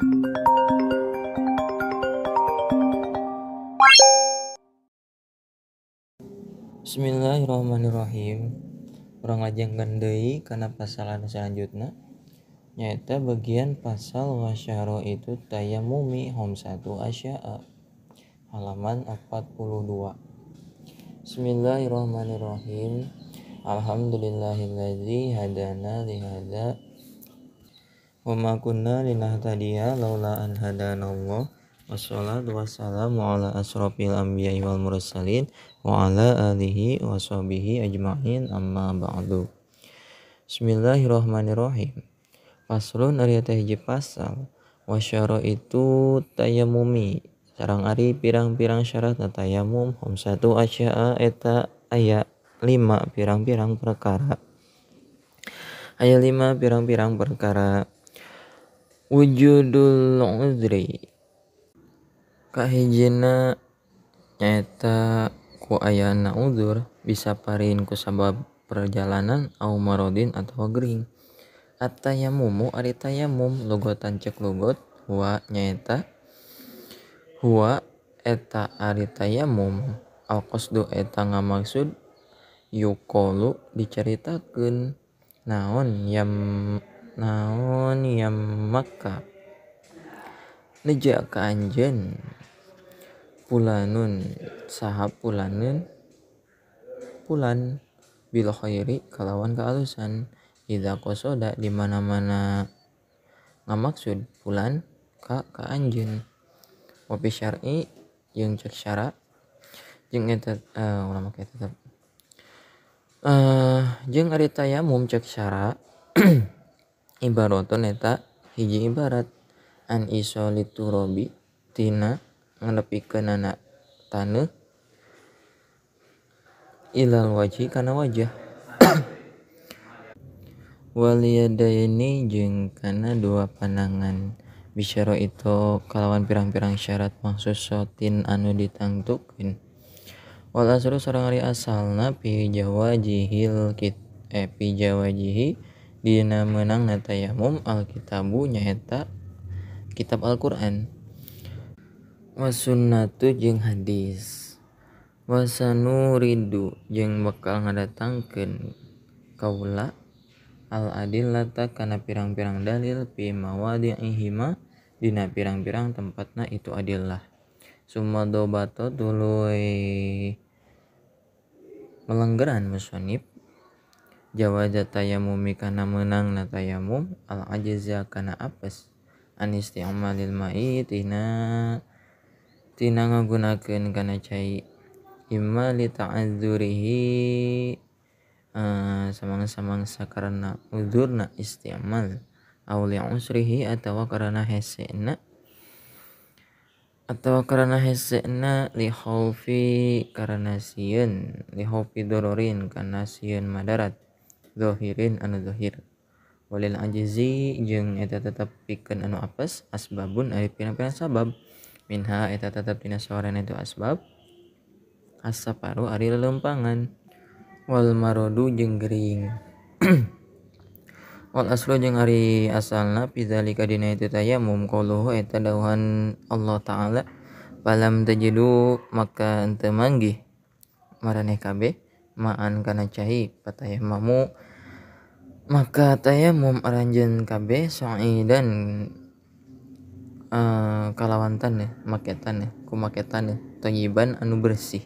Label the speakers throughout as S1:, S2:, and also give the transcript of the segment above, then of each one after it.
S1: Bismillahirrahmanirrahim. Urang lajengkeun deui kana pasal anu salanjutna, nyaeta bagian pasal wasyaro itu tayamumi homsatu asya'a, halaman 42. Bismillahirrahmanirrahim. Alhamdulillahillazi hadana lihadza wa ma kunna linahtadiya laula an hadanallah. Wassalatu wassalamu ala asrofil anbiya'i wal mursalin wa ala alihi wa sahbihi ajma'in, amma ba'du. Bismillahirrahmanirrahim. Faslun ari eta hiji pasal wasyara itu tayamumi sareng ari pirang-pirang syarat tayamum homsatu asya'a eta aya 5 pirang-pirang perkara. Aya 5 pirang-pirang perkara. Wujudul uzri, kahijina nyaeta ku ayana uzur bisa parin ku sabab perjalanan au marodin atau gering. At-tayammumu ari tayamum lugotan cek lugot huwa nyaeta huwa eta ari tayamum al-qasdu eta ngamaksud yuqalu dicaritakeun naon yam maka neja ka anjeun pulanun saha pulanun pulan bil khairi kalawan kaalusan idza qasada di mana-mana ngamaksud pulan ka anjeun wa fi syar'i jeung cek syara jeung eta ulama ka tetep jeung ari tayamum cek syara ibaratun eta hiji ibarat an isoliturobi tina ngadepikeunana taneuh ilal wajhi kana wajah waliyadaini jeung kana dua panangan bisyara itu kalawan pirang-pirang syarat maksusotin anu ditangtukeun. Wal asru sareng ari asalna fi jawajihil fi jawajihi dina meunangna tayamum alkitabu nyaeta kitab Al-Qur'an wa sunnatu jeung hadis wa sanuridu jeung bakal ngadatangkeun kaula al adillata kana pirang-pirang dalil fi mawadhi'ihima dina pirang-pirang tempatna itu adillah. Summa dobato tuluy melenggeran musonib jawaza tayamumi kana meunangna tayamum al ajza kana apes an isti'malil ma'i tina ngagunakeun kana cai imma li ta'azzurihi samangsa-mangsa karena uzurna isti'mal aw li usrihi atawa karena hesena li khaufi karena sieun li khaufi dororin karena sieun madarat zahirin anu zahir walil ajzi jeung eta tetep pikeun anu apes asbabun ari pirang-pirang sabab minha eta tetep dina sawarana itu asbab as-safaru ari lelempangan wal marodu jeung gering wal aslu jeung ari asalna pidzalika dina itu tayamum qauluhu eta dawuhan Allah Ta'ala falam tajidu maka henteu manggih maraneh kabeh ma'an kana cai patayamamu maka tayamum aranjeun kabeh sa'idan kalawan taneuh make taneuh ku make taneuh thayyiban anu bersih.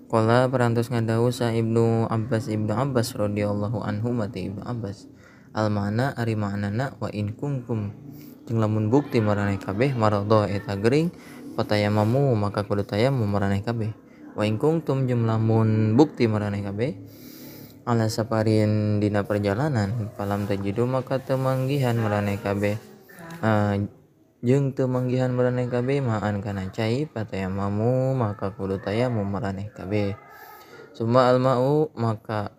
S1: Qala parantos ngadawuh sa Ibnu Abbas radhiyallahu anhu mati Ibnu Abbas al makna ari maknana wa in kuntum jeung lamun bukti maraneh kabeh maradha eta gering patayamamu maka kudu tayamum maraneh kabeh wa in kuntum jeung lamun bukti maraneh kabeh ala safarin dina perjalanan falam tajidu maka teu manggihan maraneh kabeh jeung teu manggihan maraneh kabeh ma'an kana cai patayamamu maka kudu tayamum maraneh kabeh summa alma'u maka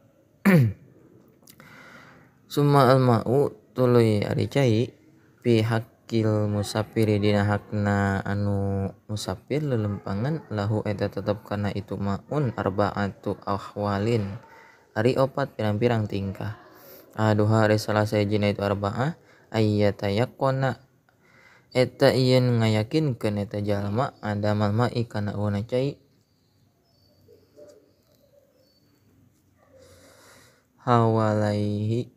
S1: summa alma'u tuluy ari cai fi haqqil musafiri dina hakna anu musafir lelempangan lahu eta tetep kana itu ma'un arba'atu ahwalin ari opat pirang-pirang tingkah. Aduha ari salah sahijina itu arba'ah ayyatayaqona eta yen ngayakinkeun eta jalma adamal ma'i kana eueuna cai hawalaihi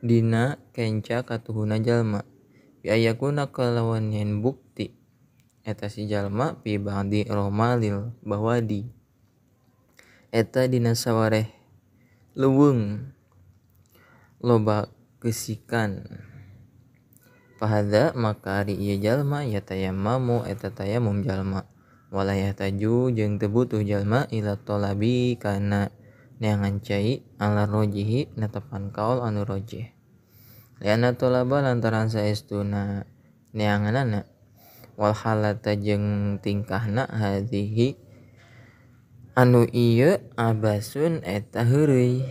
S1: dina kenca katuhuna jalma bi ayakuna kalawan yen bukti eta si jalma pi ba'di romalil bawadi eta dina sawareh leuweung loba kesikan fahadza maka ari ieu jalma yatayammamu eta tayamum jalma wala yahtaju jeung teu butuh jalma ila tolabi kana neangan cai ala rojihi netepan kaul anu rojih liana tolaba lantaran saestuna neanganana wal halata jeung tingkahna hadhihi anu ieu abasun eta heureuy.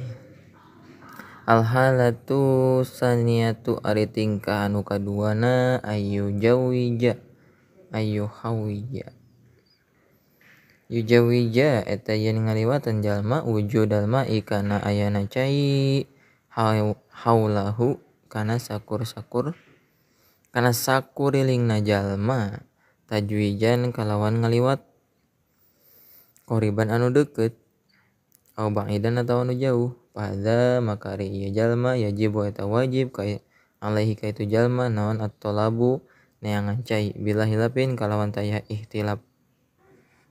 S1: Al halatu saniyatu ari tingkah anu kaduana ayu jawija ayu hawija yujawija eta yen ngaliwatan jalma wujudal ma'i kana ayana cai haulahu kana sakur-sakur kana sakurilingna jalma tajwijan kalawan ngaliwat qoriban anu deukeut au ba'idan atawa anu jauh. Fahadza maka ari ieu jalma yajibu eta wajib ka alaihi ka itu jalma naon at-talabu neangan cai bila hilapin kalawan taya ihtilaf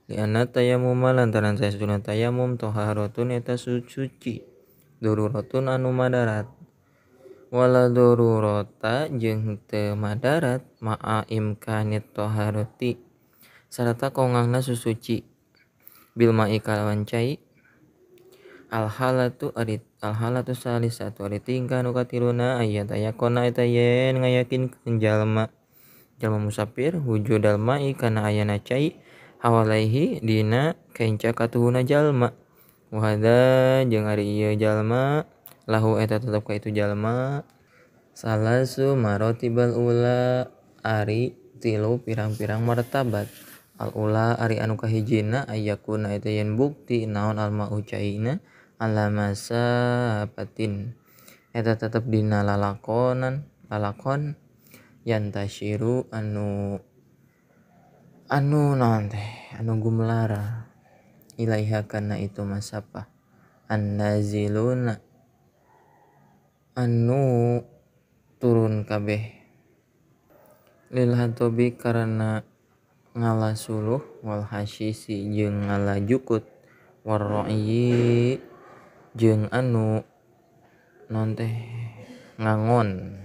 S1: lianna tayammuma lantaran saestuna tayamum toharatun eta suci daruratun anu madarat wala darurata jeung teu madarat ma'a imkanit toharati sarta kongangna susuci bil ma'i kalawan cai. Al halatu ari al halatu salisatu ari tingkah nu katiluna ayat ayakona eta yen ngayakinkeun jalma jalma musafir wujudal ma'i kana ayana cai hawalaihi dina kenca katuhuna jalma wa hadza jeung ari ieu jalma lahu eta tetep ka itu jalma salasu marotibal ula ari tilu pirang-pirang martabat. Al ula ari anu kahijina ayakuna eta yen bukti naon al ma'u caina ala masafatin eta tetep dina lalakonan lalakon yantashiru anu anu naon teh anu gumlara ilaiha kana itu masafah annaziluna anu turun kabeh lil hatobi karena ngala suluh wal hasyisi jeung ngala jukut warra'i jeung anu naon teh ngangon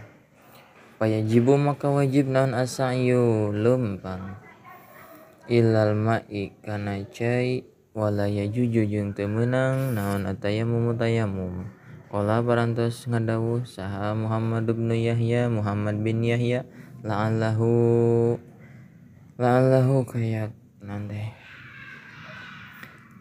S1: payajibu maka wajib naon asa'yu lempang ilal ma'i kana cai wala yajuju jeung teu meunang naon atayammum tayammum. Qala parantos ngadawuh saha Muhammad bin Yahya Muhammad bin Yahya la'allahu la'allahu kaya naon teh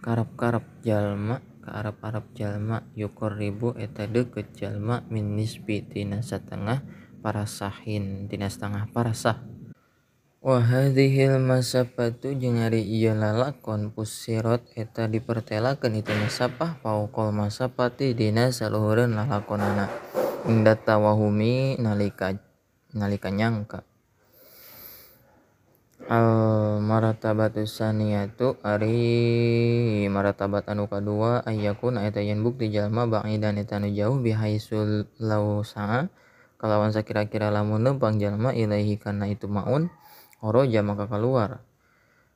S1: karep-karep jalma ka arab-arab jalma yuqarribu eta deukeut jalma min nisbi tina satengah parasahin tina setengah parasah. Wa hadhil masafatu jeung ari ieu lalakon pusirat eta dipertelakeun itu masafah fauqal masafati dina saluhureun lalakonana inda tawahumi nalika nalika nyangka. Al martabatu saniyatu ari martabat anu kadua ayyakuna eta yen bukti jalma ba'idan eta anu jauh bihaitsul law sa'a kalawan sakira-kira lamun lempang jalma ilaihi kana itu maun kharaja maka keluar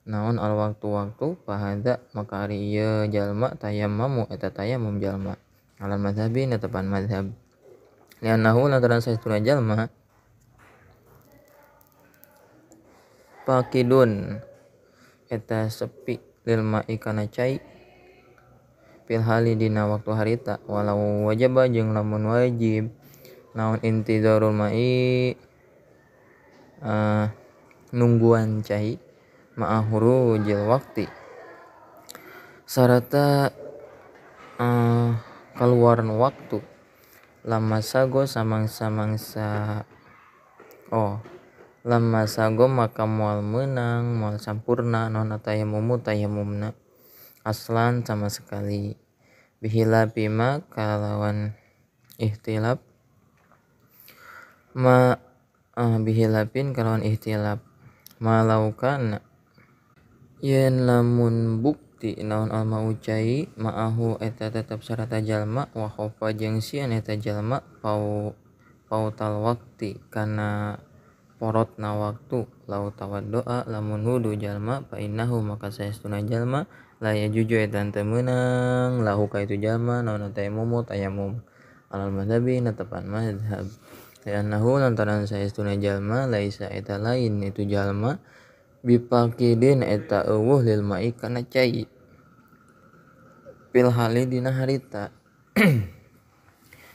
S1: naon al waktu-waktu fahadza maka ari ieu jalma tayammamu eta tayamum jalma ala mazhabi netepan mazhab li'annahu lantaran saestuna jalma pakidun eta sepi lil ma'i kana cai fil hali dina waktu harita walau wajaba jeung lamun wajib naon intizarul ma'i nungguan cai ma'a hurujil waqti sarata keluaran waktu lama sago samangsa-mangsa oh lama sago maka moal meunang moal sampurna non tayammumu tayammumna aslan sama sekali bihila bima kalawan ihtilaf ma Bihilapin kalawan ihtilaf malaukana yen lamun bukti naon almau cai ma'ahu eta tetep sarta jalma wa khofa jeung sieun eta jalma pautal wakti kana porotna waktu lau tawaddoa lamun wudu jalma fa innahu maka saestuna jalma la yajuju eta teu meunang lahu ka itu jalma naon tayammum tayammum alal madhabi netepan mazhab. Li'annahu lantaran saestuna jalma laisa eta lain itu jalma bipaqidin eta eueuh lil ma'i kana cai fil hali dina harita.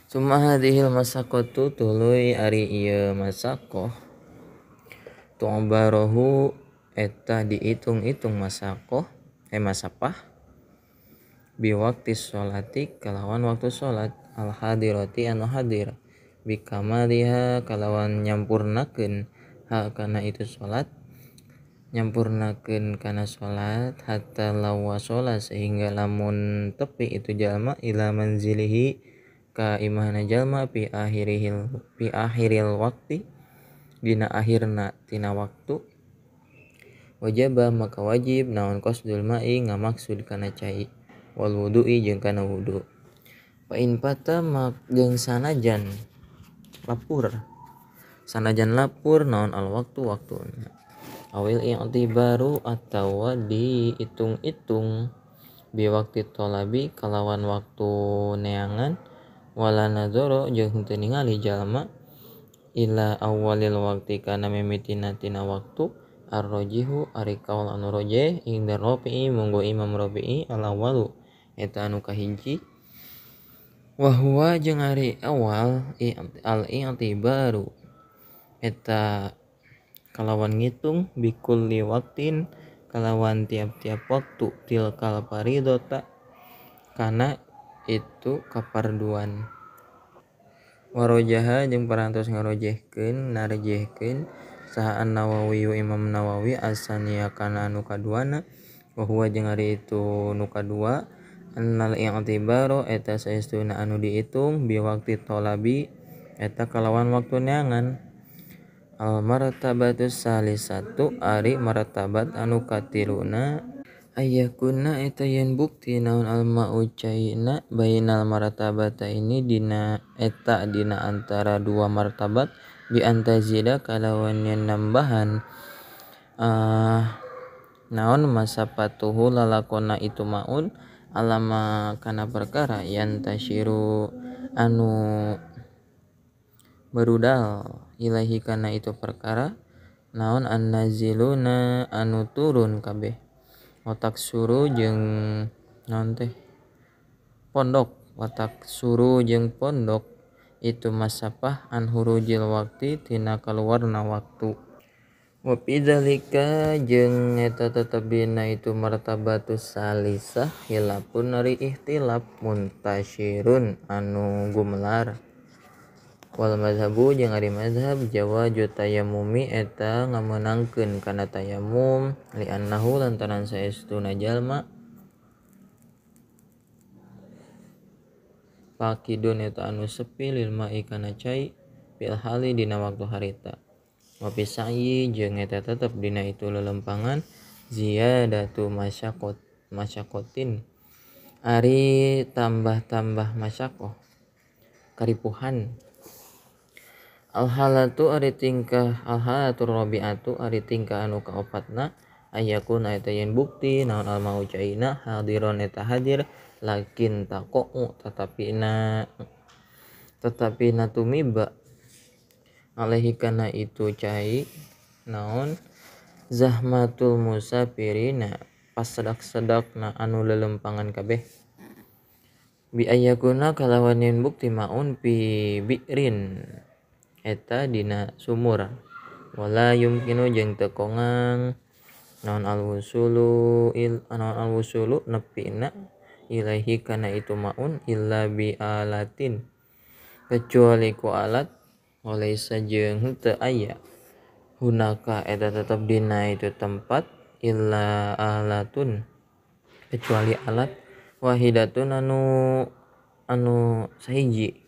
S1: Summa hadhil masaqatu tuluy ari ieu masaqah tu'barohu eta diitung-itung masaqah masapah biwakti sholati kalawan waktu sholat al hadirati anu hadir bikamaliha kalawan nyampurnakeun ha kana itu salat nyampurnakeun kana salat hatta lawa salat sehingga lamun tepi itu jalma ila manzilihi ka imahna jalma fi akhiril waqti dina akhirna tina waktu wajaba maka wajib naon qasdul ma'i ngamaksud kana cai wal wudu'i jeung kana wudu fa in pata mak jeung sanajan lapur naon al waktu waktuna awil i'tibaru atawa dihitung-hitung bi waktu tolabi kalawan waktu neangan wala nadzara jeung teu ningali jalma ila awalil wakti kana mimitina tina waktu arrojihu ari kaul anu rojeh inda Rafi'i munggo Imam Rafi'i al awalu eta anu kahiji wa huwa jeung ari awal al i'tibaru eta kalawan ngitung bikulli waktin kalawan tiap-tiap waktu tilkal faridota kana itu kaparduan warojaha jeung parantos ngarojehkeun narjehkeun saha An-Nawawi Imam Nawawi asania kana anu kaduana wa huwa jeung ari itu nu kadua annal i'tibaru eta saestuna anu diitung bi waqti tolabi eta kalawan waktu neangan al martabatus salisatu ari martabat anu katiluna ayakuna eta yen bukti naon al ma'u caina bainal martabata ini dina eta dina antara dua martabat bi antazida kalawan yen nambahan naon masapatuhu lalakona itu maun alama kana perkara yantashiru anu berudal ilahi kana itu perkara naon annaziluna anu turun kabeh otak suruh jeung naon teh pondok otak suruh jeung pondok itu masapah an hurujil wakti tina kaluarna waktu wa bidzalika jeung eta tetep dina itu martabatus salisah hilapun ari ihtilaf muntasyirun anu gumelar wal mazhabu jeung ari mazhab jawaju tayammumi eta ngamenangkeun kana tayammum li annahu lantaran saestuna jalma faqidun eta anu sepi lil ma'i kana cai fil hali dina waktu harita wa fi sa'yi jeung eta tetep dina itu lelempangan ziyadatu masyaqotin ari tambah-tambah masyaqoh karipuhan al-halatu ari tingkah al-halatu rabi'atu ari tingkah anu kaopatna ayakuna eta yen bukti naon al mau caina hadiron eta hadir lakin taqau tetapi na tumiba alaihi kana itu cai naon zahmatul musafirina pas sedak-sedakna anu lelempangan kabeh bi ayakuna kalawan yen bukti maun pi bi'rin eta dina sumur wala yumkinu jeung teu kongang naon alwusulu nepina ilaihi kana itu maun illa bi alatin kecuali ku alat walaisa jeung henteu aya hunaka eta tetep dina itu tempat illa alatun kecuali alat wahidatun anu sahiji.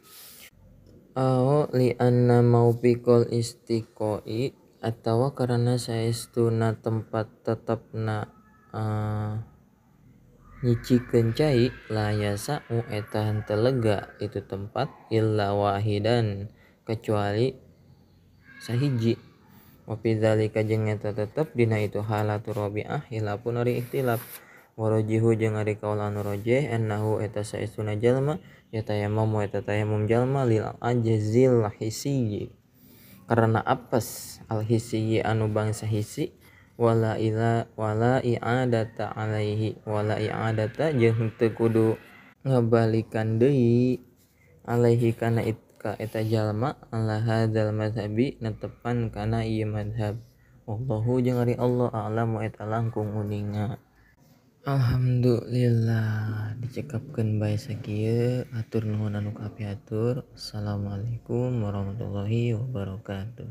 S1: Aw li anna maufiqal istiqoi atawa karena saestuna tempat tetepna nyicikeun cai la yasa'u eta henteu lega itu tempat illa wahidan kecuali sahiji. Wa fi dzalika jeung eta tetep dina itu halatu rabi'ah hilafun ari ikhtilaf. Warajihu jeung ari kaul anu rajih annahu eta saestuna jalma yatayammamu eta tayammum jalma lil ajzil hisiyyi karena apes al hisiyyi anu bangsa hisi wala ila wala i'adata alaihi wala i'adata jeung henteu kudu ngabalikan deui alaihi kana ka eta jalma ala hadzal mazhabi netepan kana ieu mazhab. Wallahu jeung ari Allah a'lamu eta langkung uninga. Alhamdulillah dicekapkeun bae sakieu, atur nuhun anu kapihatur. Assalamualaikum warahmatullahi wabarakatuh.